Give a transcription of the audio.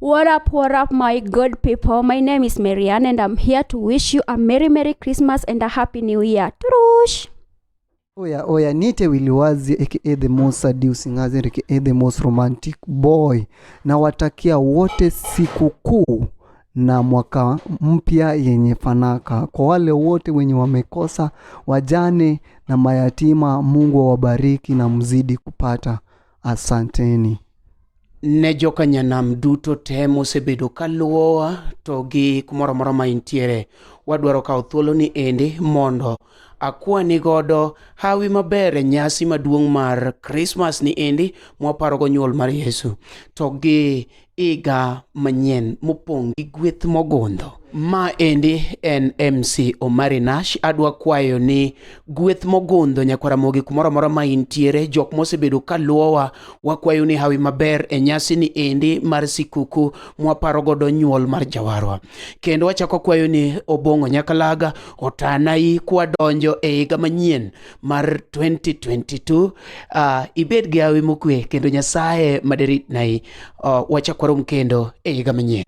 What up, my good people? My name is Marianne and I'm here to wish you a Merry, Merry Christmas and a Happy New Year. Turush! Oya oya, niite Willy Wazi aka the most seducing aka the most romantic boy. Nawatakia wote sikukuu na mwaka mpya yenye fanaka. Kwa wale wote wenye wamekosa, wajane na mayatima, Mungu awabariki na mzidi kupata. Asanteni. Ne jokanyanam duto te mosebedo kaluwowa to gi kumoro amora ma intiere, wadwaro kawo thuolo ni endi mondo akwani godo hawi maber e nyasi maduong' mar Krismas ni endi mwaparogo nyuol mar Yesu to gi higa manyien mopong' gi gweth mogundho. Ma endi en MC Omari Nash. Adwa kwayo ni gweth mogundho nyakwar Ramogi kumoro amora ma intiere, jok mosebedo kaluwowa, wakwayo ni hawi maber e nyasi ni endi mar sikuku mwaparo godo nyuol mar Jawarwa. Kendo wachako kwayo ni Obong'o Nyakalaga otanai kwadonjo e higa manyien mar 2022, ibed gi hawi mokwe kendo Nyasaye maderitnai, wachak warom kendo e higa manyien.